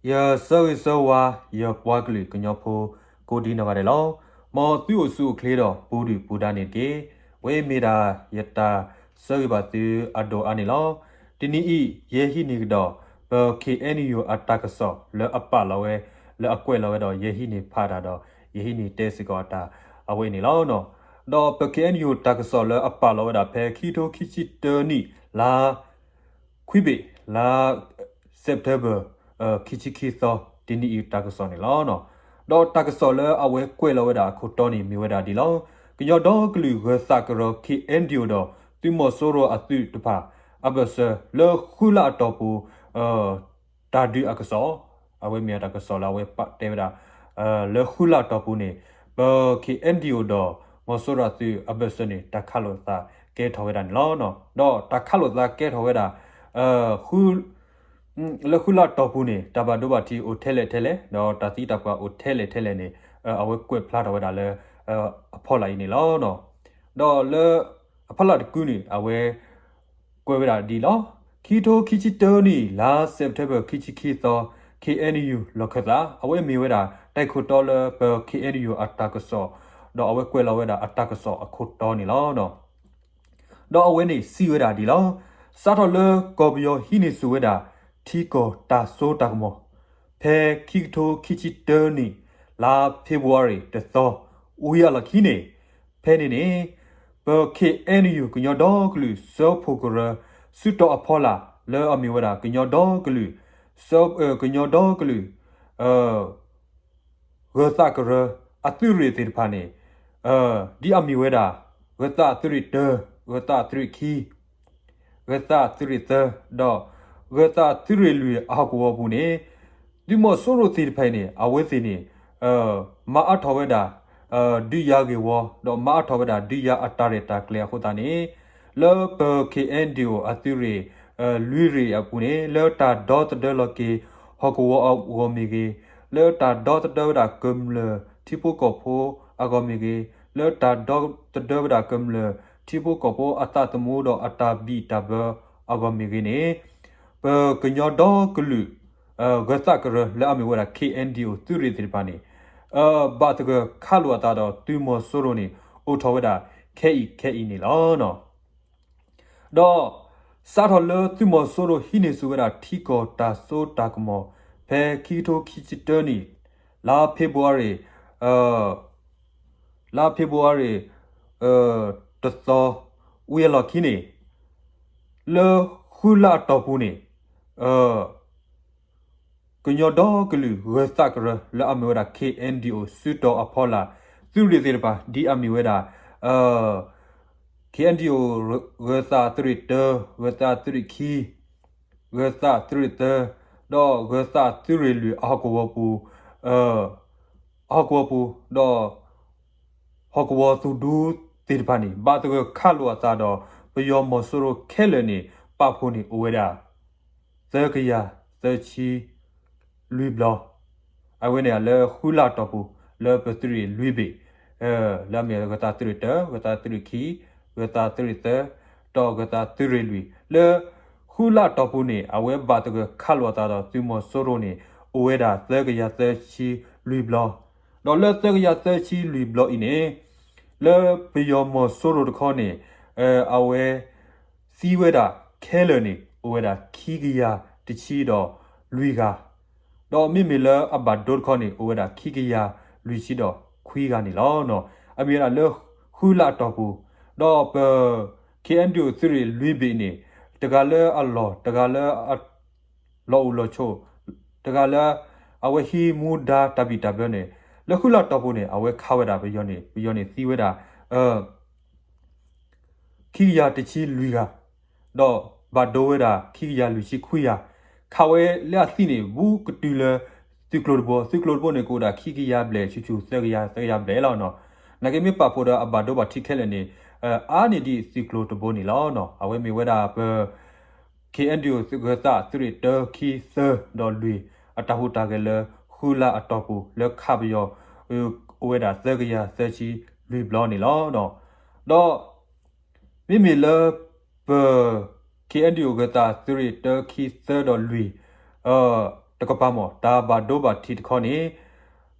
ယဆၢဂ့ၤဆၢဝါ ယပှၤကလုာ်ကညီဖိ ကိးဒံနီၢ်ဂၤဒဲးလီၤ. မ်သုအိၣ်ဆူၣ်အိၣ်ချ့ဒီးပူၤဒုၣ်ပူၤဒါန့ၣ်တက့ၢ်. ဝဲမ့ၢ်ဒၣ်ယတၢ်ဆၢဂ့ၤဘၣ်သုအဒိၣ်အါန့ၣ်လီၤ. တနံၤအံၤ ယဲဟံးန့ၢ်ကဒီး ပ K N U အတၢ်ကစီၣ်လၢအပာ်လီၤဝဲ လၢအကွဲးလီၤဝဲဒီး ယဲဟံးန့ၢ်ဖးတၢ်ဒီး ယဟံးန့ၢ်တဲစ့ၢ်ကီးအတၢ်အဝဲအံၤန့ၣ်လီၤ. ဒီးပ K N U တၢ်ကစီၣ်လၢအပာ်လီၤဝဲဒၣ်ဖဲခံကထိခံဆံတၢနံၣ် လါ ခွံဘ့ၣ် လါ September ခံဆံခံသီ တနံၤအံၤတၢ်ကစီၣ်န့ၣ်လီၤ. ဒီးတၢ်ကစီၣ်လၢအဝဲကွဲးလီၤဝဲဒၣ်အခိၣ်တီန့ၣ်မ့ၢ်ဝဲဒၣ်ဒ်လီၤ. ကညီဒီကလုာ်ဂၢၤသးကရၢ K N D O ဒီးသုးမီၤစိရိၤအသုးတဖၣ် အဘၢၣ်စၢၤလၢဃုလါအတီၢ်ပူၤ တၢ်ဒုးအကစီၣ်, အဝဲမ့ၢ်တၢ်ကစီၣ်လၢအဝဲပာ်တဲဝဲဒၣ် လၢဃုလါအတီၢ်ပူၤန့ၣ် ပ K N D O ဒီးမီၤစိရိၤအသုးအဘၢၣ်စၢၤန့ၣ် တၢ်ခးလိာ်သးကဲထီၣ်ဝဲဒၣ်န့ၣ်လီၤ. ဒီးတၢ်ခးလိာ်သးကဲထီၣ်ဝဲဒၣ် လၢဃုလါအတီၢ်ပူၤန့ၣ် တၢ်ဘၣ်ဒိဘၣ်ထံးအိၣ်ထဲလဲၣ်ထဲလဲၣ် ဒီးတၢ်သံတၢ်ပှၢ်အိၣ်ထဲလဲၣ်ထဲလဲၣ်န့ၣ် အဝဲကွဲးဖျါထီၣ်ဝဲဒၣ်လၢ အဖီလာ်အံၤန့ၣ်လီၤ. ဒီးလၢအဖီလာ်တကုန့ၣ် အဝဲ ကွဲးဝဲဒၣ်ဒ်လီၤ. ခံကထိခံဆံတၢနံၣ် လါ September ခံဆံခံသီ K N U လီၢ်ခၢၣ်သး အဝဲမ့ၢ်ဝဲဒၣ် တၢ်ဂ့ၢ်ခိၣ်တီလၢပ K N U အတၢ်ကစီၣ် ဒီးအဝဲကွဲးလီၤဝဲဒၣ်အတၢ်ကစီၣ်အခိၣ်တီန့ၣ်လီၤ. ဒီးအဝဲန့ၣ်စံးဝဲဒၣ်ဒ်လီၤ. စးထီၣ်လၢကီၢ်ပယီၤဟံးန့ၢ်ဆူၣ်ဝဲဒၣ် ထံကီၢ်တၢ်စိတၢ်ကမီၤ ဖဲခံကထိခံဆံတၢနံၣ် လါ February တသီ ဝံၤအလီၢ်ခံန့ၣ် ဖဲန့ၣ်န့ၣ် ပ K N U ကညီဒီကလုာ်စၢဖှိၣ်ကရၢ စုတီၤအဖီလာ်လၢအမ့ၢ်ဝဲဒၣ် ကညီဒီကလုာ် ကညီဒီကလုာ် ဂၢၤသးကရၢ အသုးရ့ၣ်သ့ၣ်တဖၣ်န့ၣ် ဒ်အမ့ၢ်ဝဲဒၣ် ဂၢၤသးသုးရ့ၣ်တၢ, ဂၢၤသးသုးရ့ၣ်ခံ, ဂၢၤသးသုးရ့ၣ်သၢ ဒီး ဂၢၤသးသုးရ့ၣ်လွံၢ်အဟီၣ်ကဝီၤပူၤန့ၣ် သုးမီၤစိရိၤသ့ၣ်တဖၣ်အံၤန့ၣ် အဝဲသ့ၣ်န့ၣ် မၤအါထီၣ်ဝဲဒၣ် ဒုးယၤဂ့ၢ်ဝီ ဒီးမၤအါထီၣ်ဝဲဒၣ်ဒုးယၤအတၢ်ရဲၣ်တၢ်ကျဲၤအဃိသတးန့ၣ် လၢပ K N D O အသုးရ့ၣ် လွံၢ်ရ့ၣ်အပူၤန့ၣ် လၢတၢ်ဒီသဒၢလီၤက့ၤ ဟီၣ်ကဝီၤအဂီၢ်မ့ၢ်ဂ့ၤ, လၢတၢ်ဒီသဒၢဝဲဒၣ်ကမျၢၢ်ထံဖိကီၢ်ဖိအဂီၢ်မ့ၢ်ဂ့ၤ, လၢတၢ်ဒီသဒၢဝဲဒၣ်ကမျၢၢ်ထံဖိကီၢ်ဖိအသးသမူဒီးအတၢ်ဘံၣ်တၢ်ဘၢအဂီၢ်မ့ၢ်ဂ့ၤန့ၣ် ပကညီဒီကလုာ် ဂၢၤသးကရၢလၢအမ့ၢ်ဝဲဒၣ် K N D O သုးရ့ၣ်သ့ၣ်တဖၣ်န့ၣ် ဘၣ်သဂၢၢ်ခးလိာ်အသးဒီးသုးမီၤစိရိၤန့ၣ် အိၣ်ထီၣ်ဝဲဒၣ်ခဲအံၤခဲအံၤန့ၣ်လီၤ. ဒီးစးထီၣ်လၢသုးမီၤစိရိၤဟံးန့ၢ်ဆူၣ်ဝဲဒၣ်ထံကီၢ်တၢ်စိတၢ်ကမီၤ ဖဲခံကထိခံဆံတၢနံၣ် လါ February လါ February တသီ ဝံၤအလီၢ်ခံန့ၣ် လၢဃုလါအတီၢ်ပူၤန့ၣ် ကညီဒီကလုာ်ဂၢၤသးကရၢလၢအမ့ၢ်ဝဲဒၣ် K N D O စုတီၤအဖီလာ် သုးရ့ၣ်သ့ၣ်တဖၣ် ဒ်အမ့ၢ်ဝဲဒၣ် K N D O ဂၢၤသးသုးရ့ၣ်တၢ, ဂၢၤသးသုးရ့ၣ်ခံ, ဂၢၤသးသုးရ့ၣ်သၢ, ဒီးဂၢၤသးသုးရ့ၣ်လွံၢ်အဟီၣ်ကဝီၤပူၤ အဟီၣ်ကဝီၤပူၤ ဒီး ဟီၣ်ကဝီၤသူၣ်ဒူသ့ၣ်တဖၣ်န့ၣ် ဘၣ်သဂၢၢ်ခးလိာ်အသးဒီး ပယီၤမီၤစိရိၤခဲလၢာ်န့ၣ် ပာ်ဖှိၣ်န့ၣ်အိၣ်ဝဲဒၣ် သၢကယၤသၢဆံလွံၢ်ဘျီ, အဝဲန့ၣ်လၢဃုလါတီၢ်ပူၤ လၢပသုးရ့ၣ်လွံၢ်ဘ့ၣ် လၢအမ့ၢ်ဂၢၤသးသုးရ့ၣ်တၢ, ဂၢၤသးသုးရ့ၣ်ခံ, ဂၢၤသးသုးရ့ၣ်သၢ, ဒီးဂၢၤသးသုးရ့ၣ်လွံၢ် လၢဃုလါတီၢ်ပူၤန့ၣ် အဝဲဘၣ်သဂၢၢ်ခးလိာ်အသးဒီးသုးမီၤစိရိၤန့ၣ် အိၣ်ဝဲဒၣ်သၢကယၤသၢဆံလွံၢ်ဘျီ, ဒီးလၢသၢကယၤသၢဆံလွံၢ်ဘျီအံၤန့ၣ် လၢပယီၤမီၤစိရိၤတခီန့ၣ် အဝဲ သံဝဲဒၣ်ခဲလၢာ်န့ၣ် အိၣ်ဝဲဒၣ်ခံကယၤတဆံဒီးလွံၢ်ဂၤ, ဒီးမ့မ့ၢ်လၢအဘၣ်ဒိတခီန့ၣ် အိၣ်ဝဲဒၣ်ခံကယၤလွံၢ်ဆံဒီးခွံဂၤန့ၣ်လီၤ. အမ့ၢ်ဝဲဒၣ်လၢဃုလါတီၢ်ပူၤ, ဒီးပ K N D O သုးရ့ၣ်လွံၢ်ဘ့ၣ်န့ၣ် တဂၤလၢအလီၢ် တဂၤလၢ လီၢ်အိၣ်လီၢ်ဆိး, တဂၤလၢ အဝဲဟံးမူဒါတၢ်ဘံၣ်တၢ်ဘၢန့ၣ် လၢဃုလါတီၢ်ပူၤန့ၣ် အဝဲခးဝဲဒၣ်ပယီၤန့ၣ် ပယီၤန့ၣ်သံဝဲဒၣ် ခံကယၤတဆံလွံၢ်ဂၤ, ဒီးဘၣ်ဒိဝဲဒၣ်ခံကယၤလွံၢ်ဆံခွံဂၤ, ခးဝဲလၢအသံန့ၣ် ဘူးကတုၤလၢ သုးကျိၤတဘိ, သုးကျိၤတဘိန့ၣ် ကအိၣ်ဒၣ်ခံကယၤဘျဲၣ်ဆူၣ်ဆူၣ် သၢကယၤ သၢကယၤဘျဲၣ်လီၤ. နာ်က့မ့ၢ်ပာ်ဖှိၣ်ဒီးအဘၣ်ဒိဘၣ်ထံးခဲလၢာ်န့ၣ် အါန့ၢ်ဒံးသုးကျိၤတဘိန့ၣ်လီၤ. အဝဲမ့ၢ်ဝဲဒၣ်ပ K N D O သုးဂၢၤသးသုးရ့ၣ်တၢ ခံ သၢ ဒီးလွံၢ် အတၢ်ဟူးတၢ်ဂဲၤလၢဃုလါအတီၢ်ပူၤ လၢခးပယီၤ အိၣ်ဝဲဒၣ်သၢကယၤသၢဆံလွံၢ်ဘျီန့ၣ်လီၤ. ဒီး မ့မ့ၢ်လၢပ K N D O ဂၢၤသးသုးရ့ၣ်တၢ ခံ သၢ ဒီးလွံၢ် တကပၤမ့ၢ် တၢ်ဘၣ်ဒိဘၣ်ထံးတခီန့ၣ်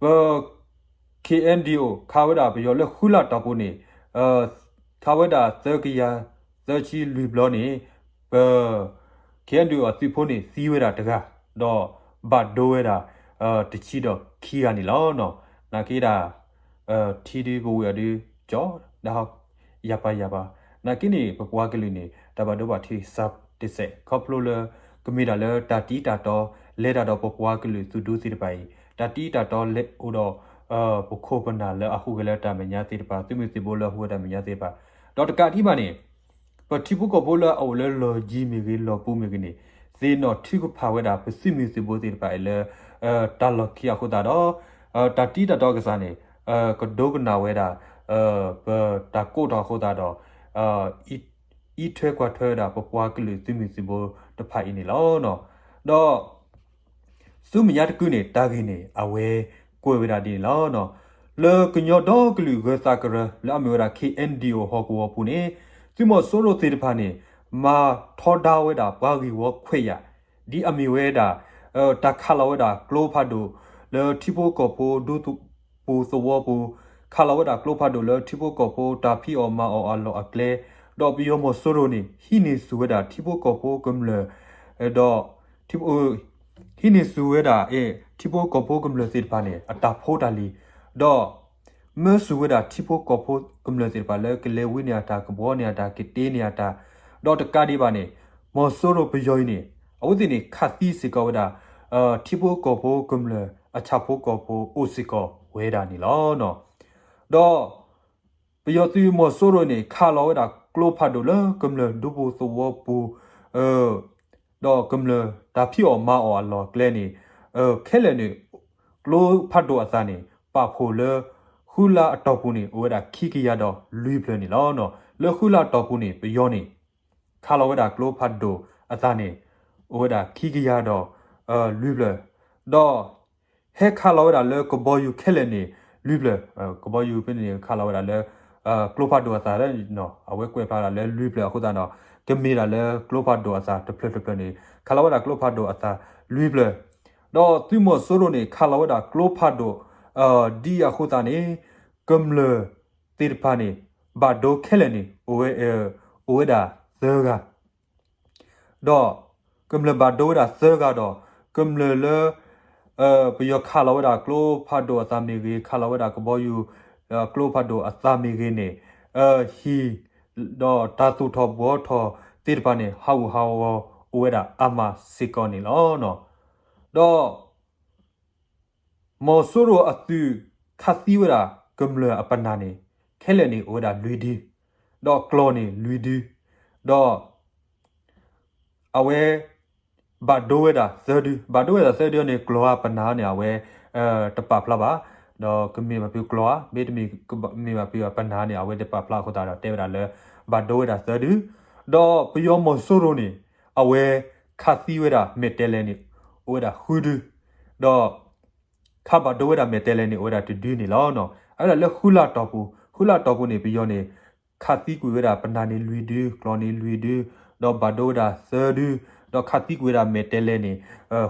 ပ K N D O ခးဝဲဒၣ်ပယီၤလၢဃုလၢ်တီၢ်ပူၤန့ၣ် ခးဝဲဒၣ်သၢကယၤသၢဆံလွံၢ်ဘျီန့ၣ် ပ K N D O အသုးဖိန့ၣ်သံဝဲဒၣ်တဂၤ ဒီးဘၣ်ဒိဝဲဒၣ် တဆံဒီးခံဂၤန့ၣ်လီၤ. နာ်က့ဒၣ် ထံဒုပဝဲၢ်အီၤဒု ကၠီဒၣ် ယၤပၤယၤပၤ နာ်က့န့ၣ် ပပှၤကလုာ်န့ၣ် တၢ်ဘၣ်ဒိဘၣ်ထံးစှၤတစဲး ခီဖျိလၢ ကမ့ၢ်တၢ်လၢတၢ်တံတၢ်တီ လဲၤတၢ်ဒီးပပှၤကလုာ်သူၣ်ဒူသ့ၣ်တဖၣ်အံၤ တၢ်တံတၢ်တီလဲၤအိၣ်ဒီး ပခိၣ်ပနၢ်လၢအဟူးဂဲၤလၢတၢ်မဲာ်ညါသ့ၣ်တဖၣ် သုးမုၢ်သံၣ်ဘိလၢအဟူးဂဲၤတၢ်မဲာ်ညါသ့ၣ်တဖၣ် ဒီးတကးဒံးဘၣ်န့ၣ် ပထံဖိကီၢ်ဖိလၢအအိၣ်လၢလီၢ်ယံၤမ့ၢ်ဂ့ၤ လီၢ်ပူၤမ့ၢ်ဂ့ၤန့ၣ် သ့ၣ်နီၣ်ထုကဖၣ်ဝဲဒၣ် ပသုးမုၢ်သံၣ်ဘိသ့ၣ်တဖၣ်အံၤလၢ တၢ်လီၢ်ခံအဃိသတးဒီး တၢ်တံတၢ်တီကစၢ်န့ၣ် ကဒိကနၣ်ဝဲဒၣ် ပတၢ်ကိးထီၣ်အဃိသတးဒီး အံးထွဲကွၢ်ထွဲဝဲဒၣ် ပပှၤကလုာ်သုးမုၢ်သံၣ်ဘိတဖၣ်အံၤန့ၣ်လီၤ. ဒီး ဆူမဲာ်ညါတကုန့ၣ် တၢ်ဂ့ၢ်န့ၣ် အဝဲကွဲးဝဲဒၣ်ဒ်န့ၣ်လီၤ. လၢကညီဒီကလုာ်ဂၢၤသးကရၢ လၢအမ့ၢ်ဝဲဒၣ် K N D O ဟီၣ်ကဝီၤပူၤန့ၣ် သုးမီၤစိရိၤသ့ၣ်တဖၣ်န့ၣ် မၤထီဒါဝဲဒၣ်ပှၤဂ့ၢ်ဝီခွဲးယာ် ဒ်အမ့ၢ်ဝဲဒၣ် တၢ်ခးလီၤဝဲဒၣ်ကျိဖးဒိၣ် လၢထံဖိကီၢ်ဖိဒူသဝီပူၤ ခးလီၤဝဲဒၣ်ကျိဖးဒိၣ်လၢထံဖိကီၢ်ဖိတၢ်ဖံးအီၣ်မၤအီၣ်အလီၢ်အကျဲ ဒီးပယီၤမီၤစိရိၤန့ၣ် ဟံးန့ၢ်ဆူၣ်ဝဲဒၣ်ထံဖိကီၢ်ဖိကမျၢၢ် ဒီး ဟံးန့ၢ်ဆူၣ်ဝဲဒၣ် ထံဖိကီၢ်ဖိကမျၢၢ်သ့ၣ်တဖၣ်န့ၣ် အတၢ်ဖိတၢ်လံၤ ဒီး မၢဆူၣ်ဝဲဒၣ်ထံဖိကီၢ်ဖိကမျၢၢ်သ့ၣ်တဖၣ်လၢကလဲၤဝံန့ၢ်အတၢ် ကဘှီန့ၢ်အတၢ် ကတ့န့ၢ်အတၢ် ဒီးတကးဒံးဘၣ်န့ၣ် မီၤစိရိၤပယီၤအံၤန့ၣ် အဝဲသ့ၣ်န့ၣ် ခးသံစ့ၢ်ကီးဝဲဒၣ် ထံဖိကီၢ်ဖိကမျၢၢ်အဆၣ်ဖိကီၢ်ဖိအိၣ်စ့ၢ်ကီးဝဲဒၣ်န့ၣ်လီၤ. ဒီး ပယီၤသုးမီၤစိရိၤန့ၣ် ခးလီၤဝဲဒၣ်ကျိဖးဒိၣ်လၢကမျၢၢ်ဒူပူၤသဝီပူၤ ဒီးကမျၢၢ်တၢ်ဖံးအီၣ်မၤအီၣ်အလီၢ်အကျဲန့ၣ် ခဲလၢာ်န့ၣ် ကျိဖးဒိၣ်အသးန့ၣ် ပာ်ဖှိၣ်လၢ ဃုလါအတီၢ်ပူၤန့ၣ် အိၣ်ဝဲဒၣ်ခံကယၤဒီးလွံၢ်ဖျၢၣ်န့ၣ်လီၤ. လၢဃုလါအတီၢ်ပူၤန့ၣ် ပယီၤန့ၣ် ခးလီၤဝဲဒၣ်ကျိဖးဒိၣ်အသးန့ၣ် အိၣ်ဝဲဒၣ်ခံကယၤဒီး လွံၢ်ဖျၢၣ် ဒီး ဟဲခးလီၤဝဲဒၣ်လၢကဘီယူၤခဲလၢာ်န့ၣ် လွံၢ်ဖျၢၣ် ကဘီယူၤဖဲန့ၣ် ခးလီၤဝဲဒၣ်လၢ ကျိဖးဒိၣ်အသး အဝဲကွဲးဖျါဒၣ်လၢလွံၢ်ဖျၢၣ်အဃိသတးဒီး ကမ့ၢ်ဒၣ်လၢကျိဖးဒိၣ်အသးတဖျၢၣ်တဖျၢၣ်န့ၣ် ခးလီၤဝဲဒၣ်ကျိဖးဒိၣ်အသးလွံၢ်ဖျၢၣ် ဒီးသုးမီၤစိရိၤန့ၣ် ခးလီၤဝဲဒၣ်ကျိဖးဒိၣ် ဒ်အဃိသတးန့ၣ် ကမျၢၢ်သ့ၣ်တဖၣ်န့ၣ် ဘၣ်ဒိခဲလၢာ်န့ၣ် အိၣ်ဝဲ အိၣ်ဝဲဒၣ်သၢဂၤ ဒီး ကမျၢၢ်ဘၣ်ဒိဝဲဒၣ်သၢဂၤဒီး ကမျၢၢ်လၢ ပယီၤခးလီၤဝဲဒၣ်ကျိဖးဒိၣ်အသးမ့ၢ်ဂ့ၤ ခးလီၤဝဲဒၣ်ကဘီယူၤ ကျိဖးဒိၣ်အသးမ့ၢ်ဂ့ၤန့ၣ် ဟံၣ် ဒီးတၢ်သူၣ်ထီၣ်ဘှီထီၣ်သ့ၣ်တဖၣ်န့ၣ် ဟးဂူာ်ဟးဂီၤအိၣ်ဝဲဒၣ်အါမးစ့ၢ်ကီးန့ၣ်လီၤ. ဒီး မီၤစိရိၤအသုးခးသံဝဲဒၣ်ကမျၢၢ်အပနၢ်န့ၣ် ခဲလၢာ်န့ၣ်အိၣ်ဝဲဒၣ်လွံၢ်ဒု, ဒီးကျီၢ်န့ၣ်လွံၢ်ဒု, ဒီး အဝဲ ဘၣ်ဒိဝဲဒၣ်သၢဒု, ဘၣ်ဒိဝဲဒၣ်သၢဒုန့ၣ် ကျီၢ်ဧါပနၢ်န့ၣ် အဝဲ တပာ်ဖျါဘၣ်, ဒီးကမ့ၢ်ဘၣ်ဖုးကျီၢ်ဧါ, မ့တမ့ၢ် မ့ၢ်ဘၣ်ဖုးပနၢ်န့ၣ် အဝဲတပာ်ဖျါအဃိသတးဒီး တဲဝဲဒၣ်လၢ ဘၣ်ဒိဝဲဒၣ်သၢဒု, ဒီးပယီၤမီၤစိရိၤန့ၣ် အဝဲ ခးသံဝဲဒၣ်မဲာ်တဲးလဲးန့ၣ် အိၣ်ဝဲဒၣ်ဃုဒု, ဒီး ခးဘၣ်ဒိဝဲဒၣ်မဲာ်တဲးလဲးန့ၣ် အိၣ်ဝဲဒၣ်တဒုန့ၣ်လီၤ. အဝဲဒၣ်လၢဃုလၢ်တီၢ်ပူၤ, ဃုလၢ်တီၢ်ပူၤန့ၣ် ပယီၤန့ၣ် ခးသံကွံာ်ဝဲဒၣ်ပနၢ်န့ၣ်လွံၢ်ဒု, ကျီၢ်န့ၣ်လွံၢ်ဒု, ဒီးဘၣ်ဒိဝဲဒၣ်သၢဒု, ဒီးခးသံကွံာ်ဝဲဒၣ်မဲာ်တဲးလဲးန့ၣ်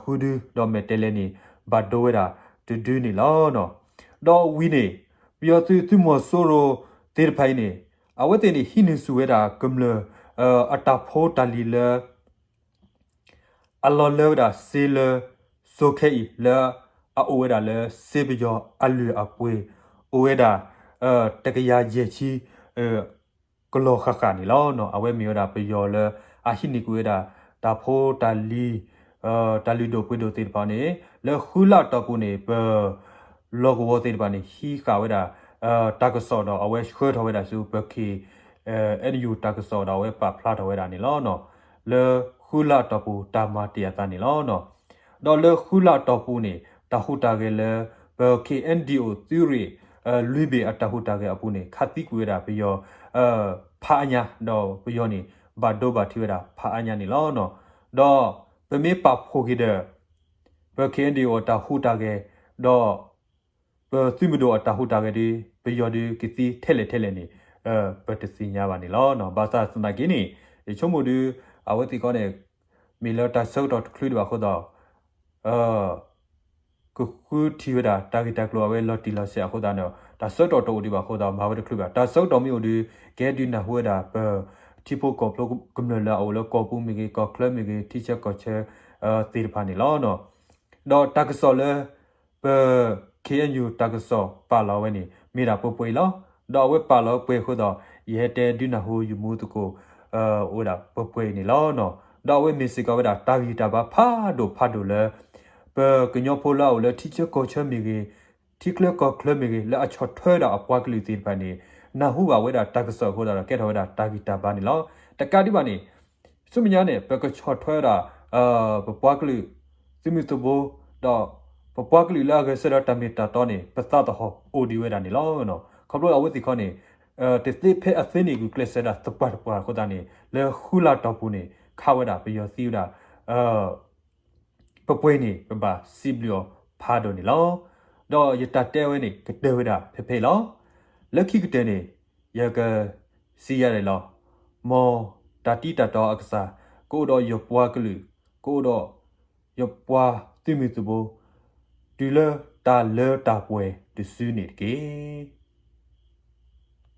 ဃုဒု, ဒီးမဲာ်တဲးလဲးန့ၣ် ဘၣ်ဒိဝဲဒၣ်တဒုန့ၣ်လီၤ. ဒီးဝံၤန့ၣ် ပယီၤသုးသုးမီၤစိရိၤသ့ၣ်တဖၣ်အံၤန့ၣ် အဝဲသ့ၣ်န့ၣ် ဟံးန့ၢ်ဆူၣ်ဝဲဒၣ်ကမျၢၢ် အတၢ်ဖိတၢ်လံၤလၢ အလီၤလၢဝဲဒၣ်စ့လၢ စိခဲအံၤ လၢအအိၣ်ဝဲဒၣ်လၢစ့ပယီၤအလုၢ်အပှ့ၤ အိၣ်ဝဲဒၣ် တကယၤယဲၢ်ဆံ ကလီၤဃၣ်ဃၣ်န့ၣ်လီၤ. အဝဲမ့ၢ်ဝဲဒၣ်ပယီၤလၢအဟံးန့ၢ်ကွံာ်ဝဲဒၣ် တၢ်ဖိတၢ်လံၤ တၢ်လုၢ်ဒိၣ်ပှ့ၤဒိၣ်သ့ၣ်တဖၣ်န့ၣ် လၢဃုလၢ်တီၢ်ပူၤန့ၣ် ပ လီၢ်ကဝီၤသ့ၣ်တဖၣ်န့ၣ် ဟံးဃာ်ဝဲဒၣ် တၢ်ကစီၣ်ဒီးအဝဲဆှၢထီၣ်ဝဲဒၣ်ဆူ ပ ခ့ၣ်အဲၣ်ယူၣ် တၢ်ကစီၣ်ဒီးအဝဲပာ်ဖျါထီၣ်ဝဲဒၣ်န့ၣ်လီၤ. လၢဃုလၢ်တီၢ်ပူၤတၢ်မၤတ့ၢ်အသးန့ၣ်လီၤ. ဒီးလၢဃုလၢ်တီၢ်ပူၤန့ၣ် တၢ်ဟူးတၢ်ဂဲၤလၢ ပ ခ့ၣ်အဲၣ်ယူၣ် သုးရ့ၣ် လွံၢ်ဘ့ၣ်အတၢ်ဟူးတၢ်ဂဲၤအပူၤန့ၣ် ခးသံကွံာ်ဝဲဒၣ်ပယီၤ ဖးအါညါ ဒီးပယီၤန့ၣ် ဘၣ်ဒိဘၣ်ထံးဝဲဒၣ်ဖးအါညါန့ၣ်လီၤ. ဒီးပမ့ၢ်ပာ်ဖှိၣ်က့ၤဒီး ပ ခ့ၣ်အဲၣ်ယူၣ် အတၢ်ဟူးတၢ်ဂဲၤ ဒီး ပသုးမုၢ်ဒိၣ်အတၢ်ဟူးတၢ်ဂဲၤဒီး ပယီၤဒီးကသံထဲလဲၣ်ထဲလဲၣ်န့ၣ် ပတသ့ၣ်ညါဘၣ်န့ၣ်လီၤ. ဘၣ်ဆၣ်သနာ်က့န့ၣ် ယဆိကမိၣ်ဒီး အဝဲသ့ၣ်ခီန့ၣ် မ့ၢ်လၢတၢ်ဆၢကတီၢ်တချုးဒံးဘၣ်အဃိသတး ကဃုထံၣ်ဝဲဒၣ်တၢ်ဂ့ၢ်တၢ်ကျိၤအဝဲလီၤတံၢ်လီၤဆဲးအဃိသတးန့ၣ် တၢ်ဆၢကတီၢ်တအိၣ်ဒံးဘၣ်အဃိသတး မၤဝဲတချုးဘၣ်. တၢ်ဆၢကတီၢ်မ့ၢ်အိၣ်ဒီး ကဟဲဒုးနၢ်ဟူဝဲဒၣ် ပထံဖိကီၢ်ဖိကမျၢၢ်လၢအအိၣ်လၢကီၢ်ပူၤမ့ၢ်ဂ့ၤ ကီၢ်ချၢမ့ၢ်ဂ့ၤ ထံဆၢကီၢ်ဆၢသ့ၣ်တဖၣ်န့ၣ်လီၤ. ဒီးတၢ်ကစီၣ်လၢ ပ ခ့ၣ်အဲၣ်ယူၣ် တၢ်ကစီၣ်ပာ်လီၤဝဲန့ၣ် မ့ၢ်ဒၣ်ပှဲၤပှဲၤအံၤလီၤ. ဒီးအဝဲပာ်လီၤပှဲၤအဃိသတး ယဟဲတဲဒုးနၢ်ဟူယမူသကိး အိၣ်ဝဲဒၣ်ပှဲၤပှဲၤအံၤန့ၣ်လီၤ. ဒီးအဝဲမ့ၢ်စ့ၢ်ကီးဝဲဒၣ်တၢ်ဂံၢ်တၢ်ဘါဖးဒိၣ်ဖးဒိၣ်လၢ ပကညီဖိလၢအအိၣ်လၢထံဆၢကီၢ်ဆၢမ့ၢ်ဂ့ၤ ထံချၢကီၢ်ချၢမ့ၢ်ဂ့ၤ လၢအဆီၣ်ထွဲဝဲဒၣ်အပှၤကလုာ်သ့ၣ်တဖၣ်န့ၣ် နၢ်ဟူဘၣ်ဝဲဒၣ်တၢ်ကစီၣ်အဃိသတးဒီး ကဲထီၣ်ဝဲဒၣ်တၢ်ဂံၢ်တၢ်ဘါန့ၣ်လီၤ. တကးဒံးဘၣ်န့ၣ် ဆူမဲာ်ညါန့ၣ် ပကဆီၣ်ထွဲဝဲဒၣ် ပပှၤကလုာ် သုးမုၢ်သံၣ်ဘိ ဒီးပပှၤကလုာ်လၢအဂဲၤဆၢထၢၣ်တၢ်မ့ၢ်တၢ်တီန့ၣ် ပသးသဟီၣ်အိၣ်ဒံးဝဲဒၣ်န့ၣ်လီၤ. ခီဖျိအဝဲသ့ၣ်ခီန့ၣ် တသ့ဖဲအသ့န့ၣ် ဂုာ်ကျဲးစၢးဒၣ်သပှၢ်တပှၢ်အဃိသတးန့ၣ် လၢဃုလါတီၢ်ပူၤန့ၣ် ခးဝဲဒၣ်ပယီၤသံဝဲဒၣ် ပှဲၤပှဲၤန့ၣ် ပဘၣ်စံးဘျုးအီၤဖးဒိၣ်န့ၣ်လီၤ. ဒီးယတၢ်တဲဝဲန့ၣ် ကတၢၢ်ဝဲဒၣ်ဖဲဖဲအံၤလီၤ. လၢခံကတၢၢ်န့ၣ် ယကစံးယၤဒၣ်လီၤ. မ်တၢ်တံၢ်တၢ်တီအကစၢ် ကအိၣ်ဒီးယပှၤကလုာ် ကအိၣ်ဒီးယပှၤသုးမုၢ်သံၣ်ဘိ တုၤလၢတၢ်လၢတၢ်ပှဲၤတစုန့ၣ်တက့ၢ်.